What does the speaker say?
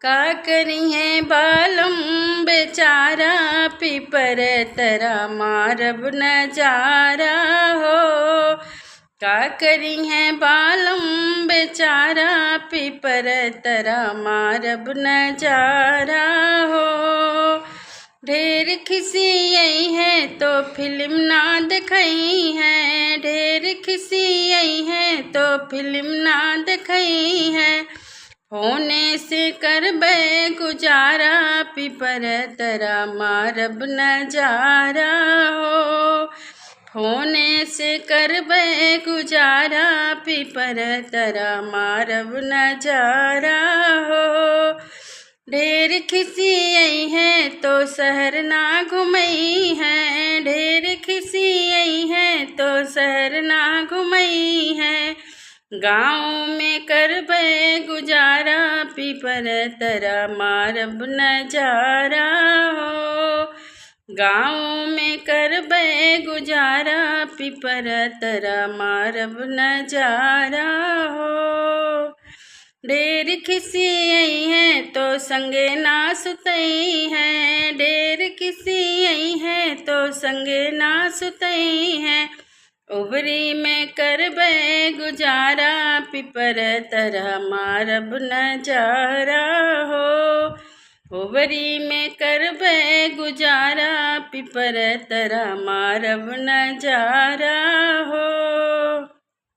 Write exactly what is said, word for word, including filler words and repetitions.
का करिहें बालम बेचारा, पीपर तरा मारब नजारा हो। का करिहें बालम बेचारा, पीपर तरा मारब नजारा हो। ढेर खिसियइहें तो फिल्म ना देखइहें, ढेर खिसियइहें तो फिल्म ना देखइहें। फोने से करबे गुजारा, पीपर तरा मारब नजारा हो। फोने से करबे गुजारा, पीपर तरा मारब नजारा हो। ढेर खिसियइहें तो शहर ना घुमइहें, ढेर खिसियइहें तो शहर ना घुमइहें। गाँव में करबे गुजारा, पीपर तरा मारब नजारा हो। गाँव में करबे गुजारा, पीपर तरा मारब नजारा हो। ढेर खिसियइहें तो संगे ना सुतइहें, ढेर खिसियइहें तो संगे ना सुतइहें। ओबरी में करबे गुजारा, पीपर तरा मारब नजारा हो। ओबरी में करबे गुजारा, पीपर तरा मारब नजारा हो।